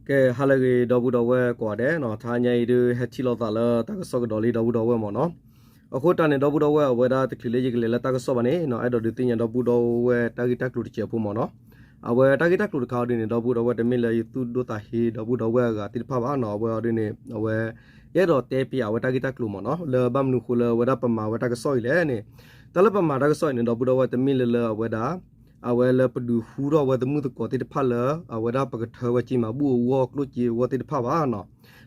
ကဲ ဟါလၢအဂ့ၤ ဒီပုၢ်ဒီဝဲၢ်ကိးဂၤဒဲးနီၤ, တဟါညါအံၤဒုး ဟဲထံၣ်လိာ်သးလၢတၢ်ကစီၣ်ကဒီးလံ ဒီပုၢ်ဒီဝဲၢ်မ့ၢ်နီၤ. အဃိတၢ်န့ၣ် ဒီပုၢ်ဒီဝဲၢ် အဝဲဒၣ်တချုးလၢယကလဲၤလၢတၢ်ကစီၣ်ဘၣ်န့ၣ်နီၤ, အဲၣ်ဒိးဒုးသ့ၣ်ညါဒီပုၢ်ဒီဝဲၢ်တၢ်ဂ့ၢ်တၢ်ကျိၤတစဲးဖိမ့ၢ်နီၤ. အဝဲတၢ်ဂ့ၢ်တၢ်ကျိၤတခါအံၤဒုးန့ၣ် ဒီပုၢ်ဒီဝဲၢ် တမ့ၢ်လၢယသူၣ်ဒိၣ်သးဟ့ဒီပုၢ်ဒီဝဲၢ်အဂၤသ့ၣ်တဖၣ်ဘၣ်နီၤ, အဝဲအံၤဒုးန့ၣ် အဝဲ ယအဲၣ်ဒိးတဲပၠးအဝဲတၢ်ဂ့ၢ်တၢ်ကျိၤမ့ၢ်နီၤ, လၢဘၣ်မနုၤဃိလၢအဝဲဒၣ်ပမၤဝဲတၢ်ကစီၣ်အံၤလဲၣ်န့ၣ်, တၢ်လၢပမၤတၢ်ကစီၣ်အံၤန့ၣ် ဒီပုၢ်ဒီဝဲၢ် တမ့ၢ်လၢလၢအဝဲဒၣ် အဝဲလၢပဒုးဟူထီၣ်ဝဲသမုၣ်သကိးသ့ၣ်တဖၣ်လၢ အဝဲဒၣ်ပကထၢဝဲစ့မၤဘူၣ်အဂီၢ် ကျိၣ်စ့အဂီၢ်သ့ၣ်တဖၣ်ဘၣ်နီၤ.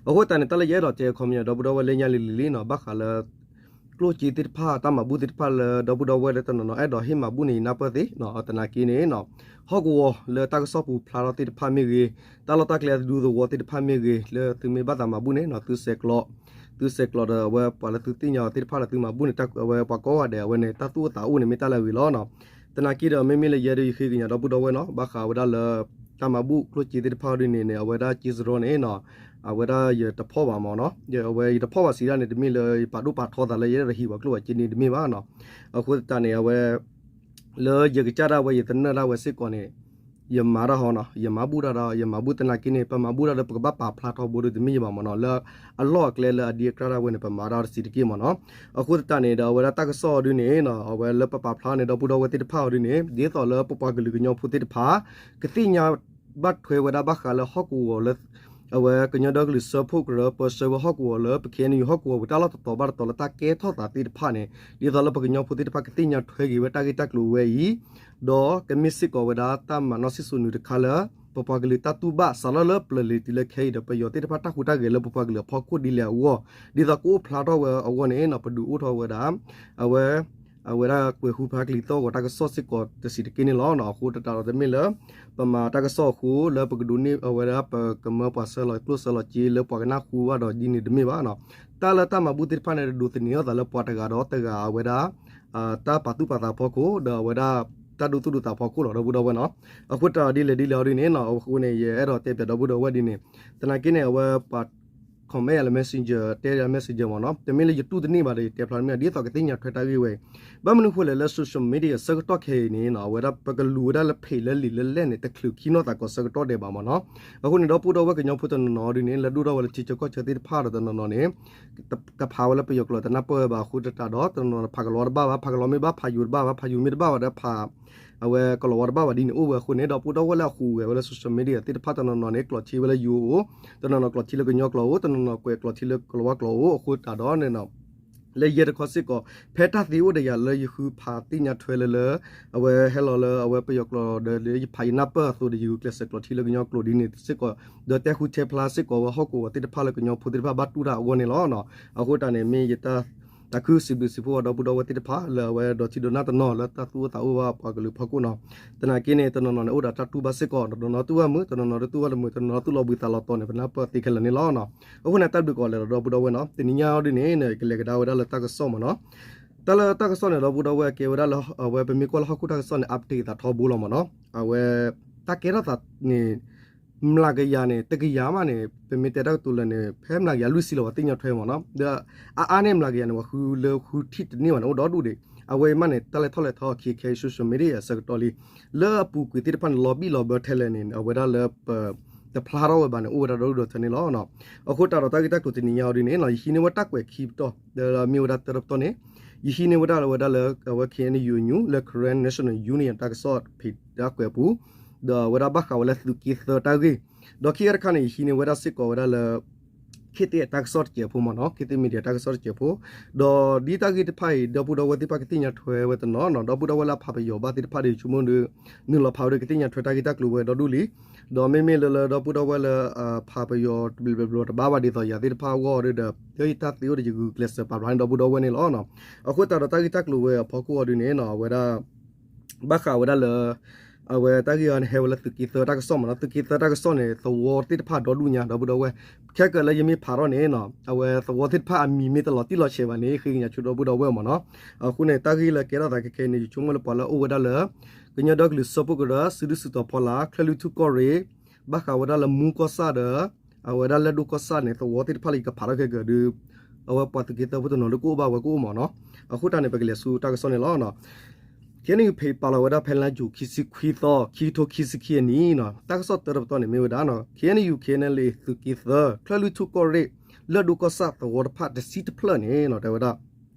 အဃိသတးန့ၣ် တၢ်လၢယအဲၣ်ဒိးတဲအခီပညီ ဒီပုၢ်ဒီဝဲၢ် လၢညါလံၤလံၤလံနီၤ, ဘၣ်ဃးလၢ ကျိၣ်စ့သ့ၣ်တဖၣ် တၢ်မၤဘူၣ်သ့ၣ်တဖၣ်လၢ ဒီပုၢ်ဒီဝဲၢ်လၢတနီၤနီၤ အဲၣ်ဒိးဟ့ၣ်မၤဘူၣ်န့ၣ် ယနၢ်ပၢၢ်သ့နီၤ, သနာ်က့န့ၣ်နီၤ, ဟီၣ်ကဝီၤလၢတၢ်ကစီၣ်ပူၤဖျါထီၣ်သ့ၣ်တဖၣ်မ့ၢ်ဂ့ၤ, တၢ်လီၢ်တၢ်ကျဲအဒူသဝီသ့ၣ်တဖၣ်မ့ၢ်ဂ့ၤ လၢသုမ့ၢ်ဘၣ်သးမၤဘူၣ်န့ၣ်နီၤ, သုဆဲးကျိး သုဆဲးကျိးဒီးအဝဲပှၤလၢသုသ့ၣ်ညါအီၤသ့ၣ်တဖၣ်ဒီးသုမၤဘူၣ်န့ၣ် အဝဲပှၤကိးဂၤဒဲး အဝဲန့ၣ် တၢ်သူၣ်အိၣ်သးအိၣ်န့ၣ် မ့ၢ်တၢ်လၢအဂ့ၤလီၤနီၤ. သနာ်က့ဒီး မ့မ့ၢ်လၢယဲဒုး ယဃ့ကညးဒီပုၢ်ဒီဝဲၢ်နီၤ, ဘၣ်ဃးဝဲဒၣ်လၢ တၢ်မၤဘူၣ်ကျိၣ်စ့သ့ၣ်တဖၣ်အံၤဒုးန့ၣ်န့ၣ် အဝဲဒၣ်က့စရီန့ၣ်နီၤ, အဝဲဒၣ်ယတဖီၣ်ဘၣ်မ့ၢ်နီၤ, အဝဲယတဖီၣ်ဘၣ်စံးဒၣ်န့ၣ် တမ့ၢ်လၢယပာ်ဒိၣ်ပာ်ထီသးလၢယအဲၣ်ဒိးဟံးပှၤကျိၣ်ပှၤစ့န့ၣ်တမ့ၢ်ဘၣ်နီၤ. အဃိသတးန့ၣ် အဝဲ လၢယကစၢ်ဒၣ်ဝဲ ယသနၢၣ်ဒၣ်ဝဲစ့ၢ်ကီးန့ၣ် ယမၤတၢ်ဟီနီၤ, ယမၤဘူၣ်တၢ်ဒီး ယမၤဘူၣ်သနာ်က့န့ၣ် ပမၤဘူၣ်တၢ်ဒီး ပကဘၣ်ပာ်ဖျါထီဘိဒီးတမ့ၢ်ယဘၣ်မ့ၢ်နီၤ, လၢအလီၢ်အကျဲလၢအဒံအကြၢ်ဒၣ်ဝဲန့ၣ် ပမၤတၢ်တစံးတက့ၢ်မ့ၢ်နီၤ. အဃိသတးန့ၣ်ဒီး အဝဲဒၣ်တၢ်ကစီၣ်အံၤဒုးန့ၣ်နီၤ, အဝဲလၢပပာ်ဖျါန့ၣ် ဒီပုၢ်ဒီဝဲၢ်သ့ၣ်တဖၣ်အံၤဒုးန့ၣ် ဒ်သိးလၢပပှၤကလုာ်ကညီဖိသ့ၣ်တဖၣ် ကသ့ၣ်ညါဘၣ်ထွဲဝဲဒၣ်ဘၣ်ဃးလၢဟီၣ်ကဝီၤလၢ အဝဲကညီဒီကလုာ်စၢဖှိၣ်ကရၢ ပၢဆှၢဝဲဟီၣ်ကဝီၤလၢ ပ ခ့ၣ်အဲၣ်ယူၣ် ဟီၣ်ကဝီၤပူၤ တၢ်လီၢ်တတီၤဘၣ်တတီၤလၢတၢ်ကဲထီၣ်သးသ့ၣ်တဖၣ်န့ၣ် ဒ်သိးလၢပကညီဖိသ့ၣ်တဖၣ်ကသ့ၣ်ညါထွဲက့ၤဝဲတၢ်ဂ့ၢ်တၢ်ကျိၤဝဲအံၤ ဒီးကမ့ၢ်စ့ၢ်ကီးဝဲဒၣ်တၢ်မၤနီၣ်စံၣ်စိၤနုာ်တခါလၢ ပပှၤကလုာ်တၢ်တူၢ်ဘၣ် စးထီၣ်လၢပျၢၤလံၤတုၤလၢခဲအံၤဒီး ပယီၤသ့ၣ်တဖၣ်တၢ်ဟူးတၢ်ဂဲၤလၢပပှၤကလုာ်အဖီခိၣ်ဒ်လဲၣ်အဂီၢ် ဒ်သိးကအိၣ်ဖျါထီၣ်ဝဲအဂီၢ်န့ၣ်နီၤ ပဒုးအိၣ်ထီၣ်ဝဲဒၣ် အဝဲ အဝဲဒၣ်ကွဲးဟူဖျါကလံၤသီၣ်ဂီၤတၢ်ကစီၣ်စ့ၢ်ကီးတစံးတက့ၢ်န့ၣ်လီၤ. အဃိသတးဒီးတမ့ၢ်လၢ ပမၤတၢ်ကစီၣ်အဃိ လၢပကဒိးန့ၢ်အဝဲဒၣ်ပကမၢပှၤဆှၢလီၤကျိၣ်ဆှၢလီၤစ့လၢပှၤကနၢ်ဟူဘၣ်ဒီးဒ်န့ၣ်တမ့ၢ်ဘၣ်နီၤ. တၢ်လၢတၢ်မၤဘူၣ်သ့ၣ်တဖၣ်န့ၣ် ဒိးသန့ၤအသးလၢပှၤတဂၤဒီးတဂၤအဝဲဒၣ် တၢ်ပာ်သူၣ်ပာ်သးအဖီခိၣ် ဒီးအဝဲဒၣ်တၢ်ဒိသူၣ်ဒိသးအဖီခိၣ်လီၤ ဒီပုၢ်ဒီဝဲၢ်နီၤ. အဃိသတးဒီးဒ်လဲၣ်ဒ်လဲၣ်အီၤဒ်န့ၣ်နီၤ အဃိန့ၣ် ယအဲၣ်ဒိးတဲပၠးဒီပုၢ်ဒီဝဲၢ်ဒ်န့ၣ် သနာ်က့န့ၣ် အဝဲပှၤ comment လၢ messenger တဲလၢ messenger မ့ၢ်နီၤ တမ့ၢ်လၢယတူၢ်တန့ၢ်ဘၣ်ဒီး ယတဲဖျါတမ့ၢ် ဒ်သိးကသ့ၣ်ညါထွဲတၢ်ဂ့ၢ်ဝဲအံၤ ဘၣ်မနုၤဃိလဲၣ်လၢ social media ဆၢကတီၢ်ခဲအံၤန့ၣ်နီၤ အဝဲဒၣ်ပကလူၤဝဲဒၣ်လၢ page လၢလံာ်လၢလဲၢ်န့ၣ် တချုးခံနီၢ်သးကီးဆၢကတီၢ်ဒဲးဘၣ်မ့ၢ်နီၤ. အဃိန့ၣ်ဒီပုၢ်ဒီဝဲၢ်ကညီဖိတနီၤနီၤဒ်န့ၣ် လၢဒိၣ်ထီၣ်ဝဲလၢထံဆၢကီၢ်ဆၢသ့ၣ်တဖၣ်ဒီးတနီၤနီၤန့ၣ် ကဖးဝဲလၢပယီၤကျိာ်တနၢ်ပၢၢ်ဝဲဘၣ်အဃိသတးဒီး တနီၤနီၤဖးကလီၤတဘၣ်ဘၣ် ဖးကလီၤမ့ၢ်ဘၣ်ဖးယိၤတဘၣ်ဘၣ် ဖးယိၤမ့ၢ်တဘၣ်ဘၣ်ဒီးဖး အဝဲကလီၤဝါတဘၣ်ဘၣ်ဒ်န့ၣ်အိၣ်ဝဲအဃိန့ၣ် ဒီပုၢ်ဒီဝဲၢ်လၢအဟူးဂဲၤဝဲလၢ social media သ့ၣ်တဖၣ်တနီၤနီၤန့ၣ် ကျိးထံဝဲလၢယိၤအိၣ်, တနီၤနီၤကျိးထံလၢကညီကျိာ်အိၣ်, တနီၤနီၤကွဲးကျိးထံလၢကလီၤဝါကျိာ်အိၣ် အဃိသတးဒီးန့ၣ် လၢယဲတခီစ့ၢ်ကီး ဖဲတၢ်သ့အိၣ်ဒီးယၤလၢယဃုဖးသ့ၣ်ညါထွဲလၢလၢ အဝဲဟဲလီၤလၢအဝဲပယီၤကျိာ်ဒီးလၢယဖးယနၢ်ပၢၢ်အသိးဒီး ယဂုာ်ကျဲးစၢးကျိးထံလၢကညီကျိာ်ဒ်န့ၣ်စ့ၢ်ကီး ဒီးတဲဃုထဲဖျါစ့ၢ်ကီးဝဲဟီၣ်ကဝီၤသ့ၣ်တဖၣ်လၢကညီဖိသ့ၣ်တဖၣ်ဘၣ်တူၢ်တၢ်အဂီၢ်န့ၣ်လီၤ. အဃိတၢ်န့ၣ်မ့ၢ်ယတၢ် တၢ်ခုစံးဘျုးစံးဖှိၣ်ဝဲဒီပုၢ်ဒီဝဲၢ်သ့ၣ်တဖၣ် လၢအဝဲဒီးထံဒိးနၢ်တနီၤလၢတၢ်သူၣ်အိၣ်သးအိၣ်ဘၣ်ပှၤကလုာ်ဖီခိၣ်နီၤ. သနာ်က့န့ၣ် တနီၤနီၤန့ၣ် အိၣ်ဒီးတၢ်တူၢ်ဘၣ်စ့ၢ်ကီး တနီၤနီၤတူၢ်ဘၣ်မုာ် တနီၤနီၤတတူၢ်ဘၣ်တမုာ် တနီၤနီၤသူၣ်လီၤဘှံးသးလီၤတီၤန့ၣ် ပနၢ်ပၢၢ်သ့ခဲလၢာ်န့ၣ်လီၤ. အဃိန့ၣ် တၢ်ဘျုးကိးဂၤဒဲးဒီပုၢ်ဒီဝဲၢ်နီၤ တနံၤညါအီၤဒ်န့ၣ် ကလဲၤကဒါဝဲဒၣ်လၢတၢ်ကစီၣ်မ့ၢ်နီၤ. တၢ်လၢတၢ်ကစီၣ်န့ၣ် ဒီပုၢ်ဒီဝဲၢ်ကဲဝဲဒၣ်လၢ အဝဲပမ့ၢ်ကွၢ်လၢဟီၣ်ခိၣ်တၢ်ကစီၣ်န့ၣ် update သးထီဘိလီၤမ့ၢ်နီၤ. အဝဲ တၢ်ကဲထီၣ်သးန့ၣ် မျးကယၤန့ၣ် တကယၤမးန့ၣ် ပမ့ၢ်တဲတၢ်ကတိၤလၢာ်န့ၣ် ဖဲမျးကယၤလွံၢ်ဆံလီၤ ပှၤသ့ၣ်ညါထွဲမ့ၢ်နီၤ. ဒီးအါအါန့ၣ်မျးကယၤန့ၣ် ပှၤဃုလၢဃုထံၣ်တန့ၢ်ဘၣ်န့ၣ် အိၣ်ဒီဒူၣ်ဒံး. အဝဲမးန့ၣ် တၢ်လဲၤထီၣ်လဲၤထီအခံခဲအံၤ social media အဆၢကတီၢ်လံ လၢအပူၤကွံာ်သ့ၣ်တဖၣ်န့ၣ် လီၤဘံၣ်လီၤဘၢထဲလဲၣ်န့ၣ် အဝဲဒၣ်လၢပတဖျါထီၣ်ဝဲဘၣ်န့ၣ် အိၣ်ဝဲဒၣ်ဒီဒူၣ်ဒီထၢန့ၣ်လီၤ. အဃိသတးဒီးတၢ်ဂ့ၢ်တၢ်ကျိၤတနံၤညါအီၤဒ်န့ၣ် ယဟံးန့ၢ်ဝဲတၢ်ကွဲးခံပတီၢ် ဒီးမ့ၢ်ဝဲဒၣ်တၢတပတီၢ်န့ၣ် ယဟံးန့ၢ်ဝဲဒၣ်လၢဝဲဒၣ်လၢ အဝဲ ခ့ၣ်အဲၣ်ယူၣ် အညူ လၢ Karen National Union တၢ်ကစီၣ်ဖံးတၢ်ကွဲးအပူၤ ဒီးအဝဲဒၣ်ဘၣ်ဃးဝဲလၢသုးက့သၢတၢ်ဂ့ၢ် ဒီးခံခါတခါန့ၣ် ယဟံးန့ၢ်ဝဲဒၣ်စ့ၢ်ကီးဝဲဒၣ်လၢ ခ့ၣ်သ့ၣ်တၢ်ကစီၣ်တစဲးဖိမ့ၢ်နီၤ ခ့ၣ်သ့ၣ် media တၢ်ကစီၣ်တစဲးဖိ ဒီးဒ်တၢ်ဂ့ၢ်တဖၣ်အံၤ ဒီပုၢ်ဒီဝဲၢ်သ့ၣ်တဖၣ်ကသ့ၣ်ညါထွဲဝဲတနီၤနီၤ ဒီပုၢ်ဒီဝဲၢ်လၢအဖးပယီၤဘၣ်သ့ၣ်တဖၣ်ဒီး ယဆိကမိၣ်ဒီး နုာ်လီၤဖးဝဲဒီးကသ့ၣ်ညါထွဲတၢ်ဂ့ၢ်တၢ်ကျိၤဝဲဒီဒူၣ်လံ ဒီးမ့မ့ၢ်လၢလၢဒီပုၢ်ဒီဝဲၢ်လၢ ဖးပယီၤတဘျီဘျီတဘၣ်ဘၣ်ဒ်သိးယၤသ့ၣ်တဖၣ်အဂီၢ်ဒီး လၢယတၢ်သ့အိၣ်ဒီးယဂုာ်ကျဲးစၢးပာ်ဖျါန့ၣ် ဒီပုၢ်ဒီဝဲၢ်န့ၣ်လီၤ. အဃိသတးဒီးတၢ်ဂ့ၢ်တၢ်ကျိၤဝဲအဖီခိၣ်အီၤဒ်န့ၣ်နီၤ အဝဲဒၣ် ဘၣ်ဃးဝဲဒၣ်လၢ အဝဲတၢ်ဂ့ၢ်အီၤန့ၣ် ဟဲဝဲလၢသုးက့သၢတၢ်ကစီၣ်မ့ၢ်နီၤ သုးက့သၢတၢ်ကစီၣ်န့ၣ် သဝီသ့ၣ်တဖၣ်ဒီဒူၣ်ညါ ဒီပုၢ်ဒီဝဲၢ် ခဲကၢၤလၢယမ့ၢ်ဖးထီၣ်န့ၣ်နီၤ အဝဲသဝီသ့ၣ်တဖၣ်အမံၤမ့ၢ်တလီၤတံၢ်လီၤဆဲးဘၣ်န့ၣ် ဃ့ကညးဆူဒီပုၢ်ဒီဝဲၢ်မ့ၢ်နီၤ အဃိန့ၣ် တၢ်ဂ့ၢ်လၢကဲထီၣ်သးခဲခဲအံၤန့ၣ် ယဆိကမိၣ်လၢပှၤလၢအအိၣ်ဝဲဒၣ်လၢ ကညီဒီကလုာ်စၢဖှိၣ်ကရၢ စုဒုၣ်စုတီၤဖီလာ် ချၢၣ်လွံၢ်ထူၣ်ကီၢ်ရ့ၣ် ဘၣ်ဃးဝဲဒၣ်လၢမူကီၢ်ဆၣ်ဒီး အဝဲဒၣ်လၢဒိၣ်ကီၢ်ဆၣ်န့ၣ် သဝီသ့ၣ်တဖၣ်လၢယကဖးထီၣ်ခဲကၢၤဒီး အဝဲပှၤသုးက့သၢဖိတနီၤလၢကအိၣ်ဘၣ်ဝဲကအိၣ်မ့ၢ်နီၤ အဃိတၢ်န့ၣ် ပကလဲၤဆူတၢ်ကစီၣ်န့ၣ်လီၤ. KNU page ပာ်လီၤဝဲဒၣ်ဖဲလါယူၤခံဆံခွံသီ ခံကထိခံဆံခံအနံၤနီၤ တၢ်ကစီၣ်တၢတပတီၢ်န့ၣ်မ့ၢ်ဝဲဒၣ် KNU KNLA သုးက့သၢ ချၢၣ်လွံၢ်ထူၣ်ကီၢ်ရ့ၣ် လၢၢ်ဒိၣ်ကီၢ်ဆၣ်သဝီတဖၣ်တဆံတဖျၢၣ်န့ၣ်နီၤ တဲဝဲဒၣ်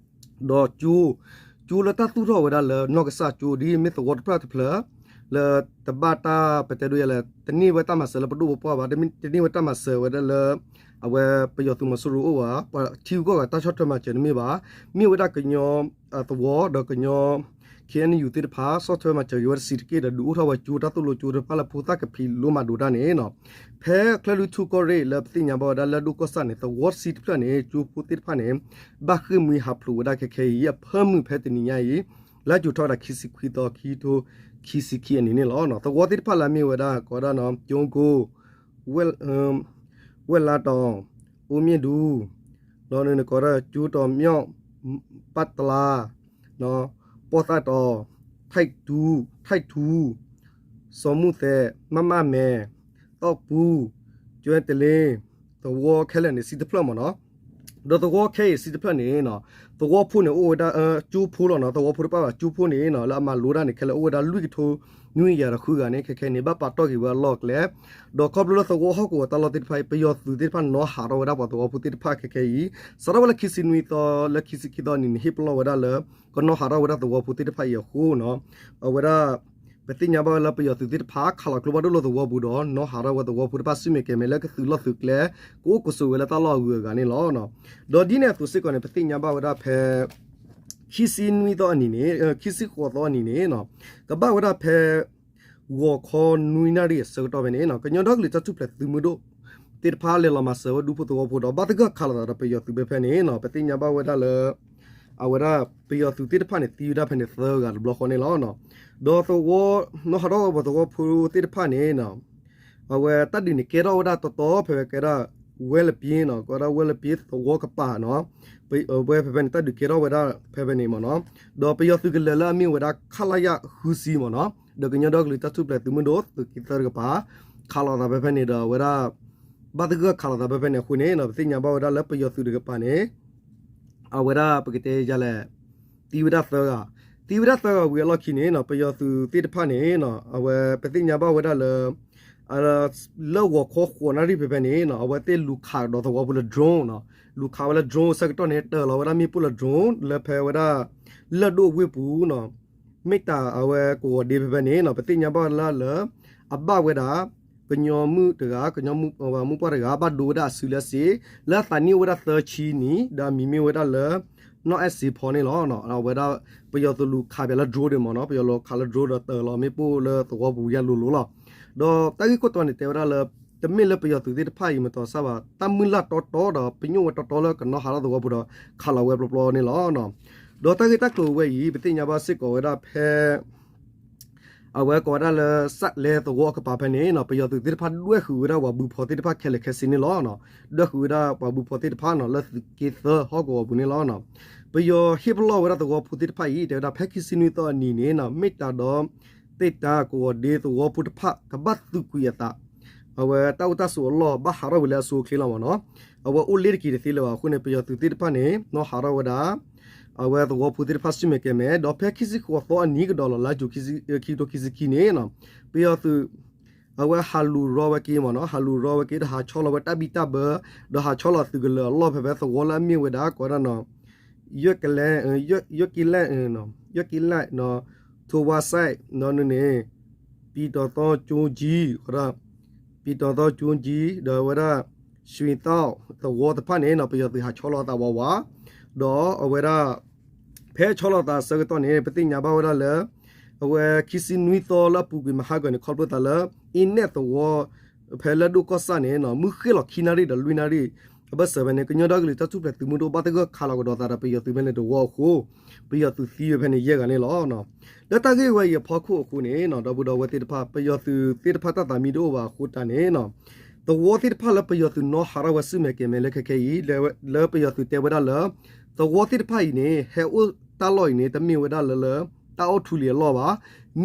ဒီးကၠိ ကၠိလၢတၢ်သူၣ်ထီၣ်ဝဲဒၣ်လၢနီၢ်ကစၢ်ကၠိ ဒ်မ့ၢ်သဝီတဖျၢၣ်တဖျၢၣ် လၢတဘၣ်တၢ်ပတဲဒိယဲလဲၣ် တန့ၢ်ဝဲတၢ်မၤစၢၤလၢပဒိၣ်ပပှၢ်ဘၣ်, တန့ၢ်ဝဲတၢ်မၤစၢၤဝဲဒၣ်လၢ အဝဲပယီၤသုးမီၤစိရိၤအိၣ်ဘၣ်, ပှၤထံဂုၤကီၢ်ဂၤတၢ်ဆီၣ်ထွဲမၤစၢၤတမ့ၢ်ဘၣ်, မ့ၢ်ဝဲဒၣ်ကညီသဝီဒီးကညီ KNU သ့ၣ်တဖၣ် ဆီၣ်ထွဲမၤစၢၤက့ၤဝဲဒၣ်တဆံးတက့ၢ်ဒီး ဒုးအိၣ်ထီၣ်ဝဲကၠိတၢ်သိၣ်လိကၠိတဖၣ်လၢဖိသၣ်ကဖံးလိမၤဒိးတၢ်န့ၣ်နီၤ, ဖဲချၢၣ်လွံၢ်ထူၣ်ကီၢ်ရ့ၣ်လၢပသ့ၣ်ညါဘၣ်ဝဲဒၣ်လၢဒိၣ်ကီၢ်ဆၣ်န့ၣ် သဝီတဆံတဖျၢၣ်န့ၣ် ကၠိဖိသ့ၣ်တဖၣ်န့ၣ် ဘၣ်ဃ့ၢ်မှံဟးဖျိးဝဲဒၣ်ခဲခဲအံၤ အဖၢမုၢ်ဖဲတနံၤညါအံၤ လါယူၤထီၣ်ဝဲဒၣ်ခံဆံခွံသီ ခံကထိခံဆံခံအနံၤန့ၣ်လီၤ. သဝီသ့ၣ်တဖၣ်လၢအမ့ၢ်ဝဲဒၣ် ကိးဝဲဒၣ်နီၤ ကၠိကိၢ် ဝဲၢ်လါတီၤ, အိၣ်မ့ၣ်ဒူ, ဒီးနကိးဝဲဒၣ်ကၠိတီၤမၠီၣ်, ပၢ်တလါ, ပီၣ်သၣ်တီၤ, ထၢၣ်ထူ, ထၢၣ်ထူ, စီၤမူၣ်သဲး, မၣ်မၣ်မဲ, သီၣ်ပူ, ကၠဲတလ့, သဝီခဲလၢာ်န့ၣ် တဆံတဖျၢၣ်မ့ၢ်နီၤ. ဒီးသဝီခဲအံၤတဆံတဖျၢၣ်န့ၣ်နီၤ, သဝီဖိန့ၣ်အိၣ်ဝဲဒၣ် ကၠိဖိလီၤနီၤ, သဝီဖိတဖၣ်ဘၣ် ကၠိဖိန့ၣ်နီၤ လၢအမၤလိတၢ်န့ၣ် ခဲလၢာ်အိၣ်ဝဲဒၣ်လွံၢ်ကထိနွံကယၤဒီးဃုဂၤန့ၣ် ခဲခဲန့ၣ် ဘၣ်ပာ်တီၢ်က့ၤဝဲအလီၢ်အကျဲ, ဒီးခီဖျိလၢသဝီဟီၣ်ကဝီၤတၢ်လီၢ်သ့ၣ်တဖၣ်အံၤ ပယီၤသုးသ့ၣ်တဖၣ်နီၤဟးထီၣ်ဝဲဒၣ်ပှၤသဝီဖိသ့ၣ်တဖၣ်ခဲခဲအံၤ, စးထီၣ်ဝဲလၢခံဆံနွံသီ လၢခံဆံခံသီအနံၤန့ၣ် ဟ့ၣ်ပလီၢ်ဝဲဒၣ်လၢ ကနီၤဟးထီၣ်ဝဲဒၣ်သဝီဖိသ့ၣ်တဖၣ်အံၤအဃိနီၤ, အဝဲဒၣ် ပသ့ၣ်ညါဘၣ်ဝဲလၢပယီၤသုးသ့ၣ်တဖၣ် ခးလီၤကျိဖးဒိၣ်လၢသဝီပူၤဒီး နီၤဟးထီၣ်ဝဲသဝီဖိတဖၣ် စုမဲာ်ကဲၤမဲာ်လၢကသုးလီၢ်သုးကျဲ ကအိၣ်ကဆိးဝဲလၢတၢ်လီၢ်အဂုၤအဂၤန့ၣ်လီၤ. ဒီးဒ်န့ၣ်အသိးစ့ၢ်ကီးန့ၣ် ပသ့ၣ်ညါဘၣ်ဝဲဒၣ်ဖဲ ခံဆံနွံသီအနံၤန့ၣ်, ခံဆံဃိးသီအနံၤန့ၣ်နီၤ, ကဘၣ်ဝဲဒၣ်ဖဲ ဂီၤခီနွံနၣ်ရံၣ်အဆၢကတီၢ်ဖဲန့ၣ်နီၤ, ကညီဒီကလုာ်တၢ်ထူၣ်ဖျဲးသုးမုၢ်ဒိၣ်သ့ၣ်တဖၣ် လဲၤလီၤမၤစၢၤဝဲဒူဖိသဝီဖိဒီး ဘၣ်သဂၢၢ်ခးလိာ်သးဒီးပယီၤသုးဖဲဖဲန့ၣ်နီၤ, ပသ့ၣ်ညါဘၣ်ဝဲဒၣ်လၢ အဝဲဒၣ်ပယီၤသုးသ့ၣ်တဖၣ်န့ၣ် သံဝဲဒၣ်ဖဲန့ၣ်သၢဂၤတဘျီဃီန့ၣ်လီၤ. ဒီးသဝီ နီၤဟးထီၣ်ဝဲပှၤသဝီဖိသ့ၣ်တဖၣ်န့ၣ်နီၤ, အဝဲတၢ်ဒုးန့ၣ်ကဲထီၣ်ဝဲဒၣ်တီတီဖဲဝဲကဲဒၣ် ဝဲလပ့နီၤ, ကဲဒၣ်ဝဲလပ့သဝီကပၤနီၤ, ဝဲဖဲဖဲန့ၣ် တၢ်ဒုးကဲထီၣ်ဝဲဒၣ်ဖဲဖဲန့ၣ်မ့ၢ်နီၤ, ဒီးပယီၤသုးကလၢၤလၢအမ့ၢ်ဝဲဒၣ် ခလရ ဃုဆံမ့ၢ်နီၤ, ဒီးကညီဒီကလုာ်တၢ်ထူၣ်ဖျဲးသုးမုၢ်ဒိၣ်သုးက့သၢတကပၤ ခးလိာ်သးဖဲဖဲန့ၣ်ဒီးအဝဲဒၣ် ဘၣ်သဂၢၢ်ခးလိာ်သးဖဲဖဲန့ၣ်အဃိန့ၣ်နီၤ, ပသ့ၣ်ညါဘၣ်ဝဲဒၣ်လၢပယီၤသုးတကပၤန့ၣ် အဝဲဒၣ်ပကတဲယၤလဲၣ်, သံဝဲဒၣ်သၢဂၤ, သံဝဲဒၣ်သၢဂၤဝံၤအလီၢ်ခံန့ၣ်နီၤ, ပယီၤသုးသ့ၣ်တဖၣ်န့ၣ်နီၤ, အဝဲပသ့ၣ်ညါဘၣ်ဝဲဒၣ်လၢ လၢဂီၤခီဃိးနၣ်ရံၣ်ဖဲဖဲန့ၣ်နီၤ, အဝဲသ့ၣ်လူၤခးကဒီးသဝီဖိလၢ drone နီၤ, လူၤခးဝဲလၢ drone ဆၢကတီၢ်န့ၣ် တၢၢ်လီၤဝဲဒၣ်မ့ၣ်ပိၢ်လၢ drone လၢဖဲဝဲဒၣ် လၢၢ်ဒိၣ်ဝ့ၢ်ပူၤနီၤ, မ့ၢ်တၢ်အဝဲကဝီၤဒ့ဖဲဖဲန့ၣ်နီၤ, ပသ့ၣ်ညါဘၣ်ဝဲဒၣ်လၢ အဘၣ်ဝဲဒၣ် ကညီမုၣ်တဂၤ, ကညီမုၣ်ပှၢ်တဂၤ ဘၣ်ဒိဝဲဒၣ်အစုလၢအစ့, လၢအသးနံၣ်အိၣ်ဝဲဒၣ်သၢဆံနံၣ်, ဒီးအမံၤမ့ၢ်ဝဲဒၣ်လၢ နီၢ်အဲၣ်စ့ဖီန့ၣ်လီၤ. အဝဲဒၣ်ပယီၤသုးလူၤခးပၠးလၢ drone ဒ့ၣ်မ့ၢ်နီၤ, ပယီၤလူၤခးလၢ drone ဒီးတၢၢ်လီၤမ့ၣ်ပိၢ်လၢသဝီပူၤယါလိၤလိၤလီၤ. ဒီးတၢ်ဂ့ၢ်ခိၣ်တီန့ၣ် တဲဝဲဒၣ်လၢ တမ့ၢ်လၢပယီၤသုးသ့ၣ်တဖၣ်အံၤမတီၤဆၣ်ဘၣ်, တၢ်မုၢ်လၢ်တီတီဒီး ပညိၣ်ဝဲတီတီလၢကနီၤဟးထီၣ်သဝီပူၤဒီး ခးလီၤဝဲပျီပျီန့ၣ်လီၤ. ဒီးတၢ်ဂ့ၢ်တၢ်ကျိၤဝဲအံၤ ပသ့ၣ်ညါဘၣ်စ့ၢ်ကီးဝဲဒၣ်ဖဲ အဝဲကိးဝဲဒၣ်လၢ စးလဲသဝီအကပၤဖဲန့ၣ်နီၤ, ပယီၤသုးသ့ၣ်တဖၣ်ဒွဲၣ်ဃုာ်ဝဲဒၣ်ပှၤဘုဖီသ့ၣ်တဖၣ်ခဲလၢာ်ခဲဆ့န့ၣ်လီၤ. ဒွဲၣ်ဃုာ်ဝဲဒၣ်ပှၤဘုဖီသ့ၣ်တဖၣ်နီၤ လၢသုးက့သၢဟီၣ်ကဝီၤပူၤန့ၣ်လီၤ. ပယီၤဟ့ၣ်ပလီၢ်ဝဲဒၣ်သဝီဖိသ့ၣ်တဖၣ်အံၤ တဲဝဲဒၣ်ဖဲခံဆံနွံသီအနံၤန့ၣ်နီၤ, မ့ၢ်တၢ်ဒီး သ့ၣ်တၢ်ကဝီၤဒ့သဝီဖိတဖၣ် ကဘၣ်သုးကွံာ်အသး အဝဲတၢ်အိၣ်တၢ်ဆိးအလီၢ် ဘၣ်ဟးထီၣ်ဝံၤလၢအဆိအချ့လီၤမ့ၢ်နီၤ. အဝဲအိၣ်လ့တက့ၤတသ့လၢၤဘၣ်အဃိန့ၣ် ပယီၤသုးသ့ၣ်တဖၣ်န့ၣ် နီၤဟးထီၣ်ဝဲဒၣ် အဝဲသဝီဖိသ့ၣ်တဖၣ် စုမဲာ်ကဲၤမဲာ် ဒီးဖဲခံဆံဃိးသီအနံၤကဒီးလီၤ လါယူၤ ခံကထိခံဆံခံန့ၣ်နီၤ, ပယီၤသုး အဝဲဟးလူၤရီဝဲက့ၤမ့ၢ်နီၤ, ဟးလူၤရီဝဲက့ၤ ဒီးဟးဆီလီၤဝဲတၢ်ဘံၣ်တၢ်ဘၢ ဒီးဟးဆီလီၤသုးကလၢၤအလီၢ်ဖဲဖဲသဝီလၢအမ့ၢ်ဝဲဒၣ် ကိးဝဲဒၣ်နီၤ ယဲၢ်ကလဲၣ်, ယဲၢ်ကလဲၣ်, ယဲၢ်ကလဲၣ်နီၤ, ထိဝါစဲးနီၤန့ၣ် ပံၤတီၤသီကၠိကၠံ, ပံၤတီၤသီကၠိကၠံ ဒီးဝဲဒၣ် ရွှေတောက် သဝီတဖၣ်န့ၣ်နီၤ ပယီၤသုးဟးဆီလီၤသးဝးဝး, ဒီးအဝဲဒၣ် ဖဲဆီလီၤသးအဆၢကတီၢ်န့ၣ် ပသ့ၣ်ညါဘၣ်ဝဲဒၣ်လၢ အဝဲခံဆံနွံသီလၢအပူၤကွံာ်မဟါကၢၤန့ၣ် ခီဖျိသးလၢ အ့နဲၣ်သဝီ ဖဲလၢၢ်ဒိၣ်ကီၢ်ဆၣ်န့ၣ်နီၤ မုၢ်ဃ့ၢ်လီၤခံနၣ်ရံၣ်ဒီးလွံၢ်နၣ်ရံၣ် အဘၢၣ်စၢၤဖဲန့ၣ် ကညီဒီကလုာ်တၢ်ထူၣ်ဖျဲးသုးမုၢ်ဒိၣ် ဘၣ်သဂၢၢ်ခးလီၤကဒီးသးဒီးပယီၤသုးဖဲန့ၣ်တဝီအဃိ ပယီၤသုးသံဝဲဖဲန့ၣ်ယဲၢ်ဂၤန့ၣ်လီၤ. လၢတၢ်ဂ့ၢ်ဝဲအံၤအဖီခိၣ်အဃိန့ၣ်နီၤ ဒီပုၢ်ဒီဝဲၢ်သ့ၣ်တဖၣ် ပယီၤသုးသ့ၣ်တဖၣ်တၢ်သးမံတအိၣ်ဘၣ်အဃိတၢ်န့ၣ်နီၤ သဝီသ့ၣ်တဖၣ်လၢပယီၤသုးနီၤဟးထီၣ်ဝဲစုမဲာ်ကဲၤမဲာ်လၢခဲခဲအံၤ လၢပယီၤသုးတဲဝဲဒၣ်လၢ သဝီသ့ၣ်တဖၣ်အံၤန့ၣ် ဟဲအိၣ်တၢ်လီၢ်အံၤန့ၣ် တမ့ၢ်ဝဲဒၣ်လၢလၢ တၢ်အိၣ်ထူလံၤအလီၢ်ဘၣ်,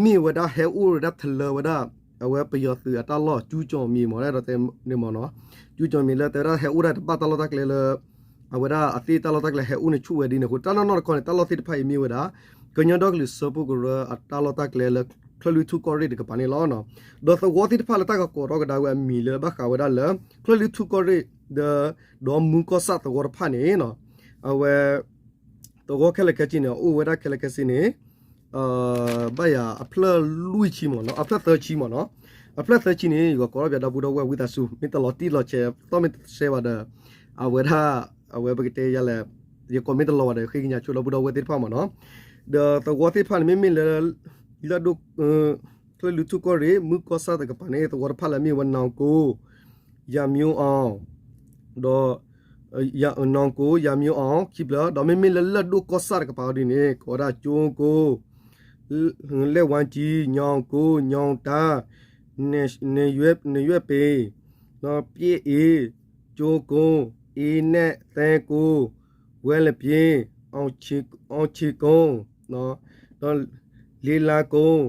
မ့ၢ်ဝဲဒၣ်ဟဲအိၣ်ဝဲဒၣ်ထလၢဝဲဒၣ် အဝဲပယီၤသုးအတၢ်လီၢ် ကျူးကျော်မြေ မ့ၢ်နီၤ, ကျူးကျော်မြေလၢတဲဝဲဒၣ်ဟဲအိၣ်ဒၣ်တဘၣ်တၢ်လီၢ်တၢ်ကျဲလၢ အဝဲဒၣ်အသ့ၣ်တၢ်လီၢ်တၢ်ကျဲဟဲအိၣ်န့ၣ်ဆူၣ်ဝဲဒ်န့ၣ်အဃိ တၢ်နီၢ်နီၢ်တခီန့ၣ် တၢ်လီၢ်သ့ၣ်တဖၣ်အံၤမ့ၢ်ဝဲဒၣ် ကညီဒီကလုာ်စၢဖှိၣ်ကရၢအတၢ်လီၢ်တၢ်ကျဲလၢ ချၢၣ်လွံၢ်ထူၣ်ကီၢ်ရ့ၣ်တကပၤန့ၣ်လီၤ. ဒီးသဝီသ့ၣ်တဖၣ်လၢတၢ်ကကိးထီၣ်ကဒါဝဲအမံၤလၢဘၣ်ဃးဝဲဒၣ်လၢ ချၢၣ်လွံၢ်ထူၣ်ကီၢ်ရ့ၣ် ဒီး ဒီးမူကီၢ်ဆၣ်သဝီတဖၣ်န့ၣ် အဝဲ သဝီခဲလၢာ်ခဲဆ့န့ၣ် အိၣ်ဝဲဒၣ်ခဲလၢာ်ခဲဆ့န့ၣ် ဘၣ်ယၤအဖျၢၣ်လွံၢ်ဆံမ့ၢ်နီၤ, အဖျၢၣ်သၢဆံမ့ၢ်နီၤ, အဖျၢၣ်သၢဆံန့ၣ် ယကကိးထီၣ်ပျးဒီပုၢ်ဒီဝဲၢ်ဝံသးစူၤ မ့ၢ်တလီၤတံၢ်လီၤဆဲး သီၣ်မ့ၢ်တဆှဲဘၣ်ဒီး အဝဲဒၣ် အဝဲပကတဲယၤလဲၣ် ယကိးမ့ၢ်တလီၤဘၣ်ဒီး ဃ့ကညးဆိဒီပုၢ်ဒီဝဲၢ်သ့ၣ်တဖၣ်မ့ၢ်နီၤ, ဒီးသဝီသ့ၣ်တဖၣ်န့ၣ် မ့မ့ၢ်လၢ လၢဒိၣ် ချၢၣ်လွံၢ်ထူၣ်ကီၢ်ရ့ၣ် မူကီၢ်ဆၣ်တကပၤန့ၣ် သဝီတဖၣ်လၢအမ့ၢ်ဝဲ နောင်ကို, ရာမျိုးအောင်, ဒီး နောင်ကို, ရာမျိုးအောင် ခံဖျၢၣ်, ဒီးမ့မ့ၢ်လၢလၢၢ်ဒိၣ်ကီၢ်ဆၣ်တကပၤအီၤဒ်န့ၣ် ကိးဝဲဒၣ် ကၠိကိ, လဲၣ်ဝါကၠံ, ညောင်ကို, ညောင်တာ, နရွဲၣ်ပ့ၤ, ပြည့်အေ, ကၠိကိ, အ့နဲၣ်, သဲကိ, ဝဲလပ့ၤ, အောင်ချေကုန်း, ဒီး လ့လါကုန်း,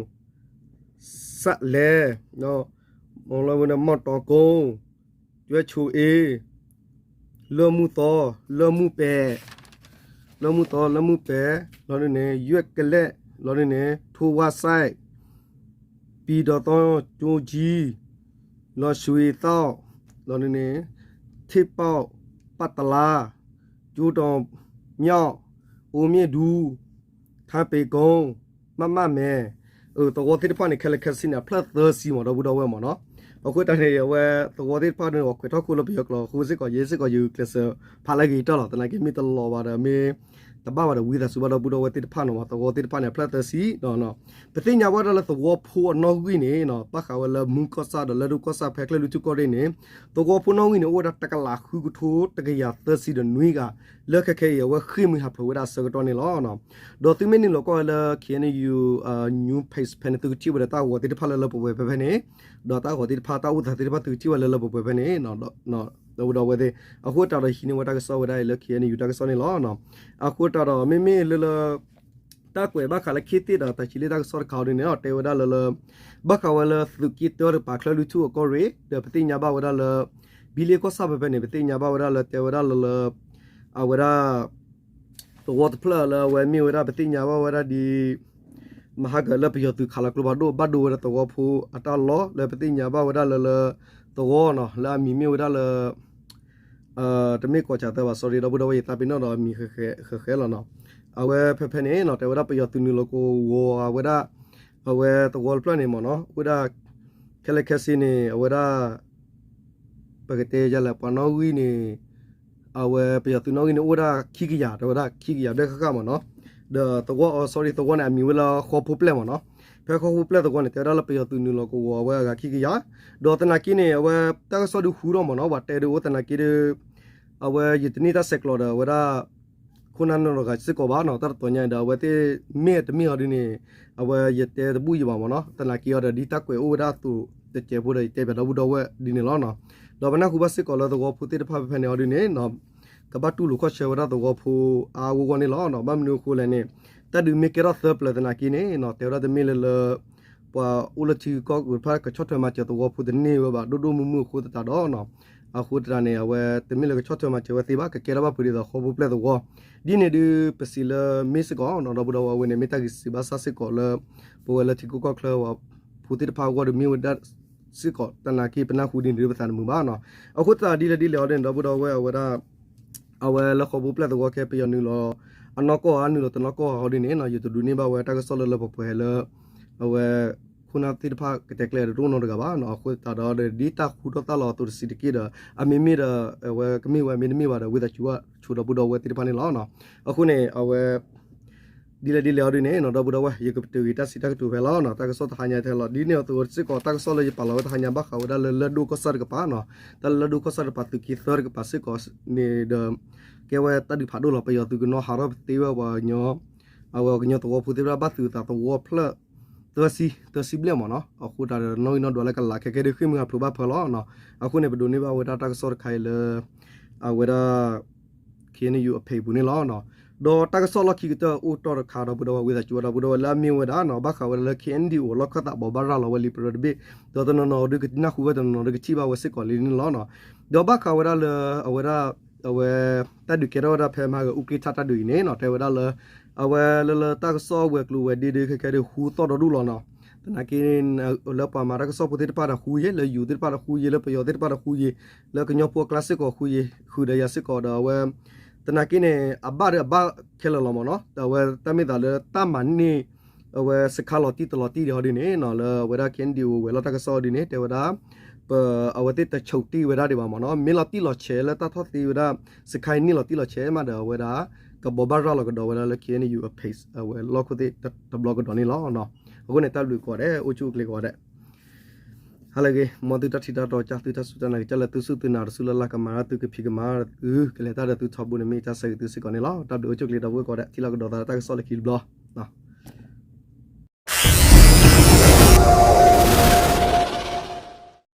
စလဲ, ဒီး မီၢ်တီကုန်း, ကျွဲချိုအေး, လၢၢ်မုၢ်သီ, လၢၢ်မုၢ်ပဲာ်, လၢၢ်မုၢ်သီ, လၢၢ်မုၢ်ပဲာ်, လီၤဒ်န့ၣ် ရွဲၣ်ကလဲၣ်, လီၤဒ်န့ၣ် ထိဝါဆိုက်, ပီၤဒီးသီကၠိကၠံ, လီၤရွှ့ၤသီၣ်, လီၤဒ်န့ၣ် ထ့ၣ်ပီၣ်, ပၣ်တလါ, ကၠိတီၤမျီၣ်, အိၣ်မ့ၣ်ဒူ, ထါပ့ၤကိ, မၣ်မၣ်မဲာ်, သဝီသ့ၣ်တဖၣ်န့ၣ် ခဲလၢာ်ခဲဆ့န့ၣ် အဖျၢၣ်သၢဆံမ့ၢ်ဒီပုၢ်ဒီဝဲၢ်မ့ၢ်နီၤ, အဃိတၢ်န့ၣ် အဝဲသဝီသ့ၣ်တဖၣ်န့ၣ် အီၤကွဲးထီၣ်ခိၣ်လၢပယီၤကျိာ်အဃိစ့ၢ်ကီး ယဲစ့ၢ်ကီးယဂုာ်ကျဲးစၢးဖးလၢအဂ့ၤကတၢၢ်လီၤ. သနာ်က့မ့ၢ်တလီၤဘၣ်ဒီး မ့ၢ်တဘၣ်ဘၣ်ဒီး ဝံသးစူၤဘၣ်ဒီပုၢ်ဒီဝဲၢ်သ့ၣ်တဖၣ်နီၤ, သဝီသ့ၣ်တဖၣ်န့ၣ် အဖျၢၣ်သၢဆံဒီး ပသ့ၣ်ညါဘၣ်ဒၣ်လၢသဝီဖိအနီၣ်ဂံၢ်န့ၣ် ဘၣ်ဃးဝဲလၢမူကီၢ်ဆၣ်ဒီးလၢၢ်ဒိၣ်ကီၢ်ဆၣ်ဖဲချၢၣ်လွံၢ်ထူၣ်ကီၢ်ရ့ၣ်န့ၣ် သဝီဖိနီၣ်ဂံၢ်န့ၣ် အိၣ်ဝဲဒၣ်တကလးဃုကထိတကယၤသၢဆံဒီးနွံဂၤ လၢခဲခဲအံၤ အဝဲဃ့ၢ်မှံဟးဖျိးဝဲဒၣ်အဆၢကတီၢ်န့ၣ်လီၤ. ဒီးသုမ့ၢ်နုာ်လီၤကွၢ်ဝဲလၢ KNU News Page ဖဲန့ၣ် သုကထံၣ်ဝဲဒီးတၢ်ဂီၤသ့ၣ်တဖၣ်လၢလၢပှဲၤပှဲၤဖဲဖဲန့ၣ်, ဒီးတၢ်ဂီၤသ့ၣ်တဖၣ် တၢ်အိၣ်သးသ့ၣ်တဖၣ် သုကထံၣ်ဝဲလၢလၢပှဲၤပှဲၤဖဲန့ၣ် ဒီပုၢ်ဒီဝဲၢ်သ့ၣ်, အဃိတၢ်ဒီးဟံးန့ၢ်ဝဲတၢ်ကစီၣ်ဝဲဒၣ်အံၤလၢ KNU တၢ်ကစီၣ်န့ၣ်လီၤ. အဃိတၢ်ဒီးမ့မ့ၢ်လၢလၢ တၢ်ကွဲးဘၣ်ဃးလၢခ့သ့ၣ်ဒီးတၢ်ဆံးလ့တၢ်ကစီၣ်တခါအီၤဒ်န့ၣ် တဲဝဲဒၣ်လၢလၢ ဘၣ်ဃးဝဲလၢသုးက့တၢတကပၤ ချၢၣ်လွံၢ်ထူၣ်အကီၢ်ရ့ၣ် ဒီးပသ့ၣ်ညါဘၣ်ဝဲဒၣ်လၢ ဘံလ့ကီၢ်ဆၣ်ဖဲဖဲန့ၣ် ပသ့ၣ်ညါဘၣ်ဝဲဒၣ်လၢ တဲဝဲဒၣ်လၢလၢ အဝဲဒၣ် သဝီတဖျၢၣ်လၢအဝဲမ့ၢ်ဝဲဒၣ် ပသ့ၣ်ညါဘၣ်ဝဲဒၣ်ဒ် မဟါကလၢပယီၤသုးခးလီၤကျိဖးဒိၣ်ဘၣ်ဒိဝဲဒၣ်သဝီဖိအတၢ်လီၢ် လၢပသ့ၣ်ညါဘၣ်ဝဲဒၣ်လၢလၢ သဝီနီၤ လၢအမံၤမ့ၢ်ဝဲဒၣ်လၢ တမ့ၢ်ကီးစၢ်သၢဘၣ် sorry ဒီပုၢ်ဒီဝဲၢ် ယသးပ့ၤနီၣ်ဒီးအမံၤဃဲဃဲလီၤနီၤ. အဝဲဖဲဖဲန့ၣ်နီၤ တဲဝဲဒၣ်ပယီၤသုးနုာ်လီၤကဝီၤဝဲဒၣ် အဝဲသဝီတဖျၢၣ်န့ၣ်မ့ၢ်နီၤ အိၣ်ဝဲဒၣ် ခဲလၢာ်ခဲဆ့န့ၣ် အဝဲဒၣ် ပကတဲယၤလဲၣ် ပှၤနီၣ်ဂံၢ်န့ၣ် အဝဲပယီၤသုးနီၣ်ဂံၢ်န့ၣ် အိၣ်ဝဲဒၣ်ခံကယၤ တဲဝဲဒၣ်ခံကယၤဘျဲၣ်ဃၣ်ဃၣ်မ့ၢ်နီၤ. ဒီးသဝီ အ sorry သဝီန့ၣ် အမံၤဝဲလၢဃီဖိပျဲၢ်မ့ၢ်နီၤ. ဖဲဃီဖိပျဲၢ်သဝီန့ၣ် တဲဝဲဒၣ်လၢပယီၤသုးနုာ်လီၤကဝီၤဝဲအဂၤခံကယၤ ဒီးသနာ်က့န့ၣ် အဝဲတၢ်ကစီၣ်ဒုးဃူထီၣ်မ့ၢ်နီၤ ပှၤတဲဒုးအိၣ်သနာ်က့ဒီး အဝဲယတန့ၢ်တၢ်ဆဲးကျိးဒီးအဝဲဒၣ် ခိၣ်နၢ်နီၢ်တဂၤစ့ၢ်ကီးဘၣ်နီၤ တၢ်တတီၤညါဒီး အဝဲသ့ၣ်မ့ၢ်တမ့ၢ်အီၤဒ်န့ၣ် အဝဲယတဲတဘူၣ်ယံၤဘၣ်မ့ၢ်နီၤ သနာ်က့အီၤဒီး ဒ်တၢ်ကွဲးအိၣ်ဝဲဒၣ်အသိးတစဲးဖိဒီး ယတဲပၠးဒီပုၢ်ဒီဝဲၢ်ဒ်န့ၣ်လီၤ. ဒီးပနၢ်ဟူဘၣ်စ့ၢ်ကီးလၢသဝီဖိသ့ၣ်တဖၣ်ဖဲဖဲန့ၣ်အီၤဒ်န့ၣ် ကဘၣ်တူၢ်လိာ်ခီၣ်ဆၢဝဲဒၣ်သဝီဖိအါအါဂီၢ်ဂီၢ်န့ၣ်လီၤ. ဘၣ်မနုၤအဃိလဲၣ်န့ၣ် တၢ်ဒုးမ့ၢ်ကဲထီၣ်သၢပျၢၤသနာ်က့န့ၣ် တဲဝဲဒၣ်တမ့ၢ်လၢလၢ ပှၤအိၣ်လၢထံဂုၤကီၢ်ဂၤတဖၣ် ကဆီၣ်ထွဲမၤစၢၤသဝီဖိတန့ၢ်ဝဲဘၣ် ဒိၣ်ဒိၣ်မုၢ်မုၢ်အဃိသတးဒီး အဃိသတးန့ၣ် အဝဲတမ့ၢ်လၢကဆီၣ်ထွဲမၤစၢၤဝဲသ့ဘၣ် ကကဲထီၣ်ဘၣ်ဖုးဒ်သိးဃီဖိပျဲၢ်သဝီ ဒ်န့ၣ်ဒုးပစံးလၢမ့ၢ်စ့ၢ်ကီး ဒီပုၢ်ဒီဝဲၢ်အဝဲန့ၣ် မ့ၢ်တၢ်ဂ့ၢ်စံးဘၣ်ဆၣ်စ့ၢ်ကီးလၢ ပဝဲလၢထံဂုၤကီၢ်ဂၤ ဖိသ့ၣ်တဖၣ်အဂီၢ်ဒီးမ့ၢ်ဝဲဒၣ်စ့ၢ်ကီး သနာ်က့ပနၢ်ဟူဒ်န့ၣ်ဒုးပသးတမုာ်ဘၣ်နီၤ. အဃိသတးဒ်လဲၣ်ဒ်လဲၣ်အီၤဒ်န့ၣ် ဒီပုၢ်ဒီဝဲၢ်အဝဲဒၣ် အဝဲလၢဃီဖိပျဲၢ်သဝီခဲ ပယီၤနုာ်လီၤ အနီၢ်ကီၢ်ဧါ နုာ်လီၤတနီၢ်ကီၢ်ဧါအီၤဒ်န့ၣ် ယတဒိးန့ၢ်ဘၣ်ဝဲတၢ်ကစီၣ်လၢလၢပှဲၤပှဲၤလၢ အဝဲ ခိၣ်နၢ်သ့ၣ်တဖၣ်ကတဲကျဲဒီးတအိၣ်နီတဂၤဘၣ်နီၤ. အဃိသတးဒီး ဒ်တၢ်ဃူထီၣ်သါလီၤအသိးတဆံးတက့ၢ်ဒီး အမ့မ့ၢ်ဒီး အဝဲကမ့ၢ်ဝဲမ့တမ့ၢ်ဘၣ်ဒီး ဝံသးစူၤဘၣ်ဆိဒီပုၢ်ဒီဝဲၢ်သ့ၣ်တဖၣ်န့ၣ်လီၤ. အဃိန့ၣ် အဝဲ ဒ်လဲၣ်ဒ်လဲၣ်အီၤဒ်န့ၣ် ဒီပုၢ်ဒီဝဲၢ် ယကပတုာ်ဂ့ၤတၢ်စံးတၢ်ကတိၤဖဲလီၤ တၢ်ကစီၣ်တဟါညါထဲလီၤ. ဒ်န့ၣ်အသိးစ့ၢ်ကီး တၢ်ကစီၣ်လၢယပာ်လီၤဝဲတဟါညါ ဘၣ်ဃးဝဲဒၣ်လၢလၢၢ်ဒိၣ်ကီၢ်ဆၣ်တကပၤနီၤ. တၢ်လၢလၢၢ်ဒိၣ်ကီၢ်ဆၣ်တကပၤ သုးက့သၢတကပၤစ့ၢ်ကီးန့ၣ်ဒီး ကဲဝဲတၢ်ဒုးဖးဒိၣ်လီၤ. ပယီၤသုးကနီၣ်ဟးထီၣ်ပသ့ဝဲပှၤကညီ အဝဲကညီသဝီဖိသ့ၣ်တဖၣ်ဘၣ်သုးအသးသဝီဖျၢၣ် သၢဆံ သၢဆံဘျဲၣ်မ့ၢ်နီၤ. အဃိတၢ်ဒီးနီၣ်ဂံၢ်နီၣ်ဒွးလၢကလးခဲကဲဒုးဃ့ၢ်မှံဟးဖျိးဘၣ်ဖၢလီၤ. အဃိန့ၣ် ပဒိးန့ၢ်ဘၣ်ဝဲဒၣ်တၢ်ကစီၣ်တခါအံၤလၢ အဝဲဒၣ် KNU အ page ပူၤန့ၣ်လီၤ. ဒီးတၢ်ကစီၣ်လီၢ်ခံကတၢၢ်အိၣ်တ့ၢ်တခါဒီပုၢ်ဒီဝဲၢ် ဝံသးစူၤဝဲဒီပုၢ်ဒီဝဲၢ်လၢအမ့ၢ်ဝဲဒၣ်နီၤ ဘၣ်ဃးဝဲဒၣ်လၢ KNDO လီၢ်ခၢၣ်သးဘိးဘၣ်ရၤလီၤဝဲလံာ်ပရၢတဘ့ၣ် ဒီးတနီၤနီၤဒုးကနၢ်ဟူဝဲ တနီၤနီၤဒုးကထံၣ်ဘၣ်ဝဲစ့ၢ်ကီးလံန့ၣ်လီၤ. ဒီးဘၣ်ဃးဝဲဒၣ်လၢ အဝဲဒၣ် အဝဲ တၢ်ဒုးကဲထီၣ်ဝဲဒၣ်ဖဲမဟါဂၤ အူကြ့ၣ်ထၣ်တၢ်ဒုးအံၤန့ၣ်နီၤ တဲဝဲဒၣ်လၢ အဝဲလၢလၢတၢ်ကစီၣ်ဝဲၤကျိၤဝဲၤဒ့ဒုးခဲကဲဒုး ဃူသီၣ်ဒီဒူၣ်လီၤနီၤ. သနာ်က့ လၢပှၤမၤတၢ်ကစီၣ်ဖိသ့ၣ်တဖၣ်ဒီးဃူယ့ၢ်, လၢယိၤသ့ၣ်တဖၣ်ဒီးဃူယ့ၢ်, လၢပယီၤသ့ၣ်တဖၣ်ဒီးဃူယ့ၢ်, လၢကညီဖိအကျါစ့ၢ်ကီးဃူယ့ၢ်, ဃုာ်ဒီးယၤစ့ၢ်ကီးဒီး အဝဲ သနာ်က့န့ၣ် အဘၣ်ဒီးအဘၣ်ခဲလၢာ်လီၤမ့ၢ်နီၤ. အဝဲတၢ်မ့ၢ်သးလၢတၢ်မၤန့ၢ် အဝဲစခါလီၤတံၢ်တလီၤတံၢ်ဒံးဟီဒုန့ၣ်နီၤ, လၢအဝဲဒၣ် KNDO ဝဲၤလီၢ်တၢ်ကစီၣ်ဒုန့ၣ် တဲဝဲဒၣ် ပ အဝဲသ့ၣ်တဆူးတံၢ်ဝဲဒၣ်ဒံးဘၣ်မ့ၢ်နီၤ. မ့ၢ်လီၤတံၢ်လီၤဆဲးလၢတၢ်ထီၣ်သ့ဝဲဒၣ် စခါအံၤန့ၢ်လီၤတံၢ်လီၤဆဲးမးဒီး အဝဲဒၣ် ကဘိးဘၣ်ရၤလီၤကဒီးဝဲဒၣ်လၢ KNU အ page အဝဲလီၢ်ခိၣ်သ့ၣ်တဘျီကဒီးန့ၣ်လီၤ. အဃိန့ၣ် တၢ်ဘျုးကိးဂၤဒဲး, အိၣ်ဆူၣ်အိၣ်ချ့ကိးဂၤဒဲး. ဟါလၢအဂ့ၤ, မ်သုတၢ်ထံၣ်တၢ်တီကၢ်, သုတၢ်စူၢ်တၢ်နာ်ကစၢ်လၢသုစူၢ်သုနာ် တစူၢ်လၢ်လၢ်ကမၤတၢ်သုကဖံးကမၤသုကလဲၤတၢ်ဒီးသုထီဘိန့ၣ် မ့ၢ်တၢ်ဆၢဂ့ၤသုစ့ၢ်ကီးန့ၣ်လီၤ. တၢ်ဘျုးအိၣ်ဆူၣ်အိၣ်ချ့ဒီပုၢ်ဝဲၢ်ကိးဂၤဒဲး, ထံၣ်လိာ်ကဒီးသးလၢတၢ်ကစီၣ်လၢခံတဘျီ.